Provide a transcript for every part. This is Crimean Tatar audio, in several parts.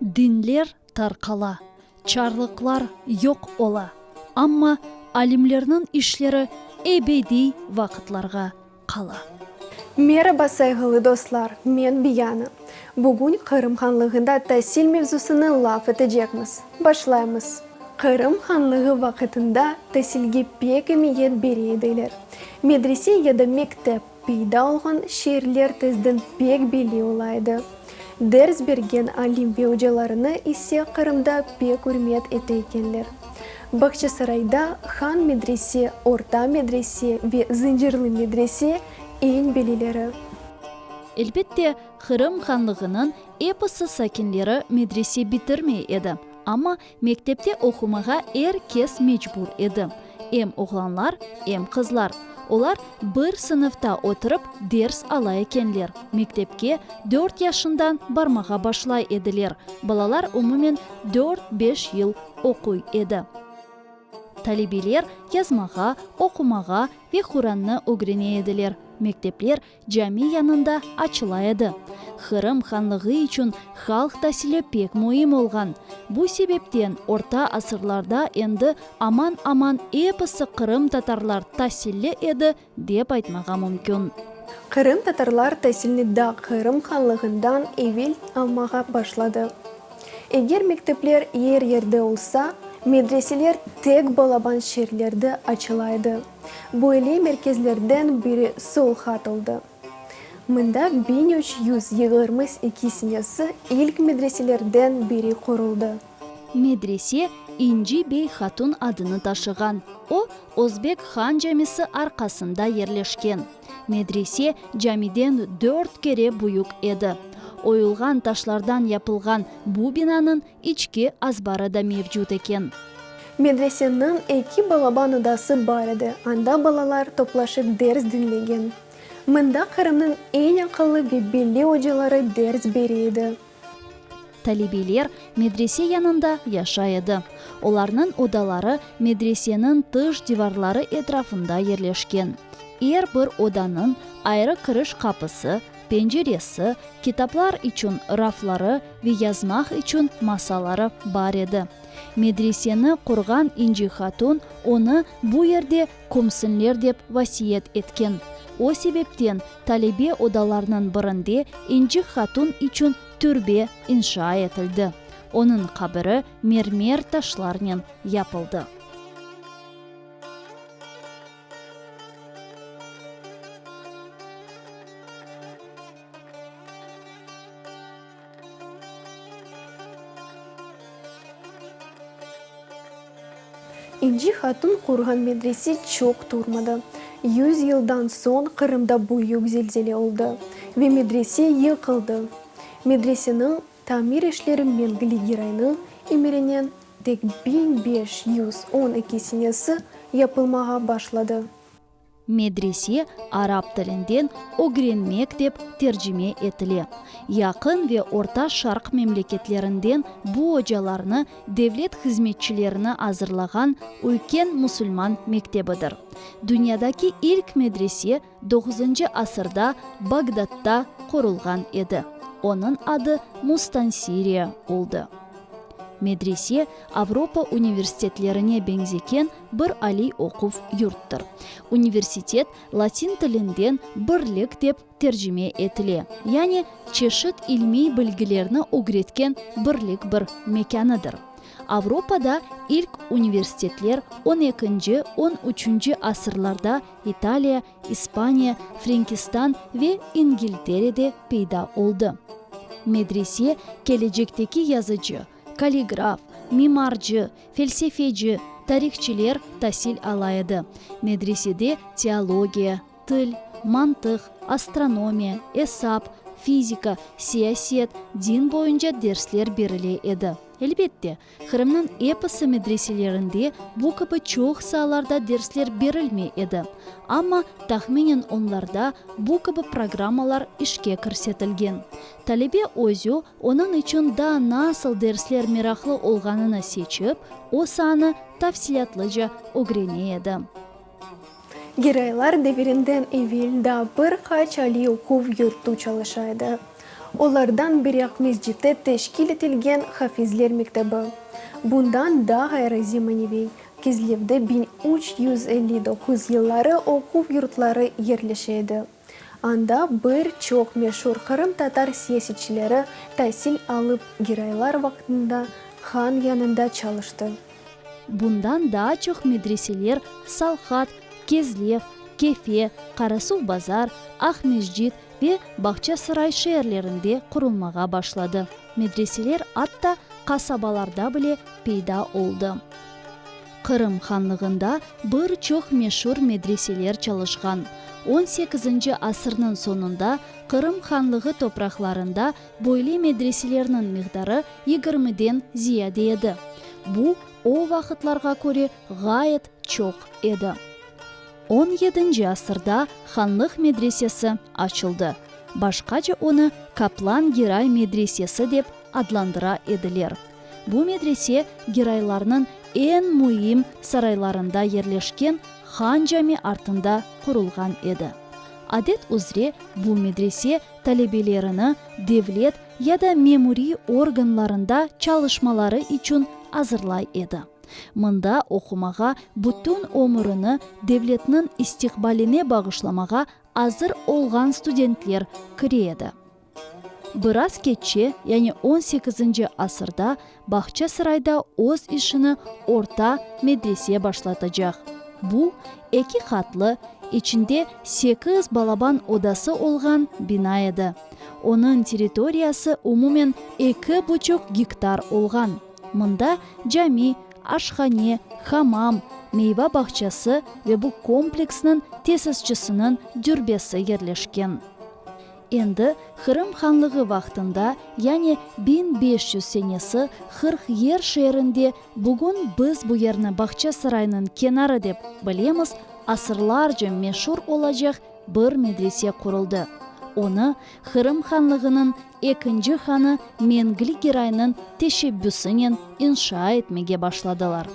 Dinler tarqala, çarlıqlar yoq ola, amma alimlerniñ işleri ebediy vaqıtlarğa qala. Meraba sayğılı dostlar, men Biyana. Bugün Qırım Hanlığında tasil mevzusını laf etecekmiz. Başlaymız. Qırım Hanlığı vaqıtında tasilge pek emiyet bere ediler. Medrese ya da mektep peyda olğan şeerler tezden pek belli ola edi. Ders bergen alim ve ocalarını ise Qırımda pek ürmet ete ekenler. Bağçasarayda Han medrese, Orta medrese ve Zıncırlı medrese eñ bellileri. Elbette, Qırım hanlığınıñ episi sakinleri medrese bitirmey edi, amma mektepte oqumağa er kes mecbur edi, em oğlanlar, em qızlar. Olar bir sınıfta oturıp ders ala ekenler. Mektepke dört yaşından barmağa başlay ediler. Balalar umumen dört-beş yıl oquy edi. Talebeler yazmağa, oqumağa ve Qurannı ögrene ediler. Mektepler cami yanında açıla edi. Qırım hanlığı içün halq tasili pek müim olğan. Bu sebepten orta asırlarda endi aman-aman episi qırımtatarlar tasilli edi dep aytmağa mümkün. Qırımtatarlar tasilni da Qırım hanlığından evel almağa başladı. Eger mektepler er yerde olsa, medreseler tek balaban şeerlerde açıla edi. Böyle merkezlerden biri Solhat oldı. Mında 1322 senesi ilk medreselerden biri quruldı. Medrese İnci bey hatun adını taşığan. O, Özbek han camisi arqasında yerleşken. Medrese camiden dört kere büyük edi. Oyulğan taşlardan yapılğan bu binanıñ içki azbarı da mevcut eken. Medreseniñ eki balaban odası bar edi, anda balalar toplaşıp ders diñlegen. Mında Qırımnıñ eñ aqıllı ve belli ocaları ders bere edi. Talebeler medrese yanında yaşay edi. Olarnıñ odaları medreseniñ tış divarları etrafında yerleşken. Er bir odanıñ ayrı kiriş qapısı, penceresi, kitaplar içün rafları ve yazmaq içün masaları bar edi. Medreseni qurğan İnci Hatun onı bu yerde kömsinler dep vasiyet etken. O sebepten talebe odalarnıñ birinde İnci Hatun içün türbe inşa etildi. Onıñ qabiri mermer taşlarnen yapıldı. İnci Hatun qurğan medrese çoq turmadı. Yüz yıldan soñ Qırımda büyük zelzele oldı ve medrese yıqıldı. Medreseniñ tamir işleri Mengli Giraynıñ emirinen tek 1512 senesi yapılmağa başladı. Medrese arap tilinden ögrenmek dep tercime etile. Yaqın ve Orta Şarq memleketlerinden bu ocalarnı devlet hızmetçilerini azırlağan üyken musulman mektebidir. Dünyadaki ilk medrese doquzıncı asırda Bagdadda qurulğan edi. Onıñ adı Mustansiriya oldı. Medrese Avropa universitetlerine beñzeken bir aliy oquv yurttır. Universitet latin tilinden birlik dep tercime etile, yani çeşit ilmiy bilgilerni ögretken birlik bir mekânıdır. Avropada ilk universitetler on ekinci, on üçünci asırlarda İtaliya, İspaniya, Frenkistan ve İngilterede peyda oldı. Medrese kelecekteki yazıcı, kalligraf, mimarcı, felsefeci, tarihçiler tasil ala edi. Medresede teologiya, til, mantıq, astronomiya, esap, fizika, siyaset, din boyunca dersler berile edi. Elbette, Qırımnıñ episi medreselerinde bu kibi çoq saalarda dersler berilmey edi, amma tahminen onlarda bu kibi programmalar işke kirsetilgen. Talebe özü onıñ içün daa nasıl dersler meraqlı olğanını seçip, o saanı tafsilâtlıca ögrene edi. Giraylar devirinden evel daa bir qaç aliy oquv yurtu çalışa edi. Olardan biri Aqmescitte teşkil etilgen Hafizler mektebi. Bundan da ğayrı zemaneviy Kezlevde 1359 yılları oquv yurtları yerleşe edi. Anda bir çoq meşur qırımtatar siyasetçileri tasil alıp Giraylar vaqtında han yanında çalıştı. Bundan daa çoq medreseler Salhat, Kezlev, Kefe, Qarasuvbazar, Aqmescit ve Bağçasaray şeerlerinde qurulmağa başladı. Medreseler atta qasabalarda bile peyda oldı. Qırım hanlığında bir çoq meşur medreseler çalışqan. On sekizinci asırnıñ soñunda Qırım hanlığı topraqlarında böyle medreselerniñ miqdarı yigirmiden ziyade edi. Bu, o vaqıtlarğa köre ğayet çoq edi. On yedinci asırda hanlıq medresesi açıldı. Başqaca onı Kaplan Giray medresesi dep adlandıra ediler. Bu medrese Giraylarnıñ eñ müim saraylarında yerleşken Han Cami artında qurulğan edi. Adet üzre bu medrese talebelerini devlet ya da memuriy organlarında çalışmaları içün azırlay edi. Mında oqumağa bütün ömürini devletniñ istiqbaline bağışlamağa azır olğan studentler kire edi. Biraz keççe, yani on sekizinci asırda Bağçasarayda öz işini orta medrese başlatacaq. Bu, eki qatlı, içinde sekiz balaban odası olğan bina edi. Onıñ territoriyası umumen eki buçuq gektar olğan. Mında cami, aşhane, hamam, meyva bağçası ve bu kompleksniñ tesisçisiniñ dürbesi yerleşken. Endi Qırım hanlığı vaqtında, yani 1500 senesi 40 Yer şeerinde, bugün biz bu yerni Bağçasaraynıñ kenarı dep bilemiz, asırlarca meşur olacaq bir medrese quruldı. Onı Qırım hanlığınıñ ekinci hanı Mengli Giraynıñ teşebbüsinen inşa etmege başladılar.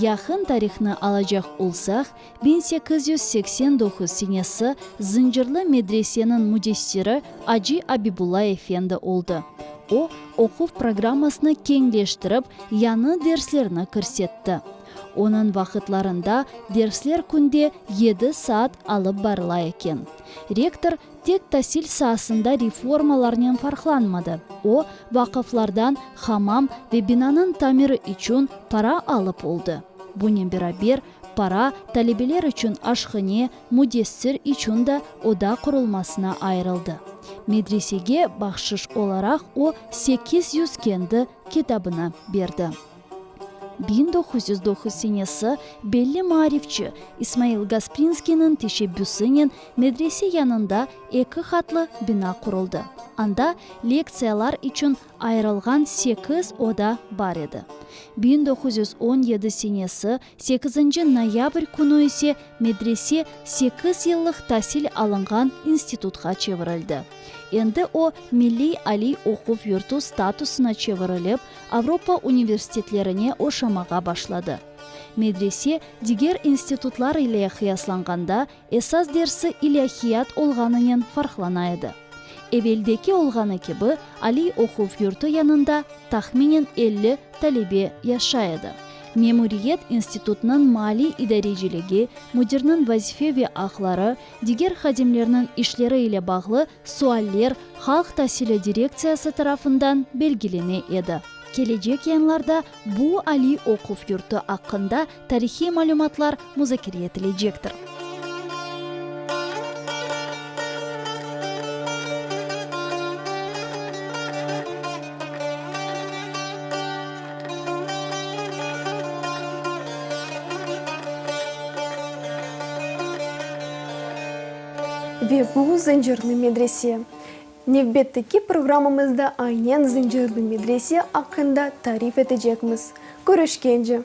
Yaqın tarihnı alacaq olsaq, 1889 senesi Zıncırlı medreseniñ müdessiri Aci Abibulla efendi oldı. O, oquv programmasını keñleştirip, yañı derslerni kirsetti. Onıñ vaqıtlarında dersler künde yedi saat alıp barıla eken. Rektor tek tasil saasında reformalarnen farqlanmadı, o, vaqıflardan hamam ve binanıñ tamiri içün para alıp oldı. Bunen beraber, Para, talebeler içün aşhane, müdessir içün da oda qurulmasına ayırıldı. Medresege bahşış olaraq o, 800 kendi kitabını berdi. 1909 senesi belli maarifçi İsmail Gasprinskiyniñ teşebbüsinen medrese yanında eki qatlı bina quruldı. Anda lektsiyalar içün ayırılğan sekiz oda bar edi. 1917 senesi sekizinci noyabr künü ise medrese sekiz yıllıq tasil alınğan institutqa çevirildi. Endi o, milliy aliy oquv yurtu statusına çevirilip, Avropa universitetlerine oşamağa başladı. Medrese, diger institutlar ile qıyaslanğanda, Esas dersi ilâhiyat olğanınen farqlana edi. Eveldeki olğanı kibi, aliy oquv yurtu yanında tahminen 50 talebe yaşay edi. Memuriyet institutnıñ maliy idareciligi, müdirniñ vazife ve aqları, diger hadimlerniñ işleri ile bağlı sualler Halq tasili direktsiyası tarafından belgilene edi. Kelecek yayınlarda bu aliy oquv yurtu aqqında tarihiy malümatlar muzakere etilecektir. Ve bu Zıncırlı medrese. Nevbetteki programmamızda aynen Zıncırlı medrese aqqında tarif etecekmiz. Körüşkence!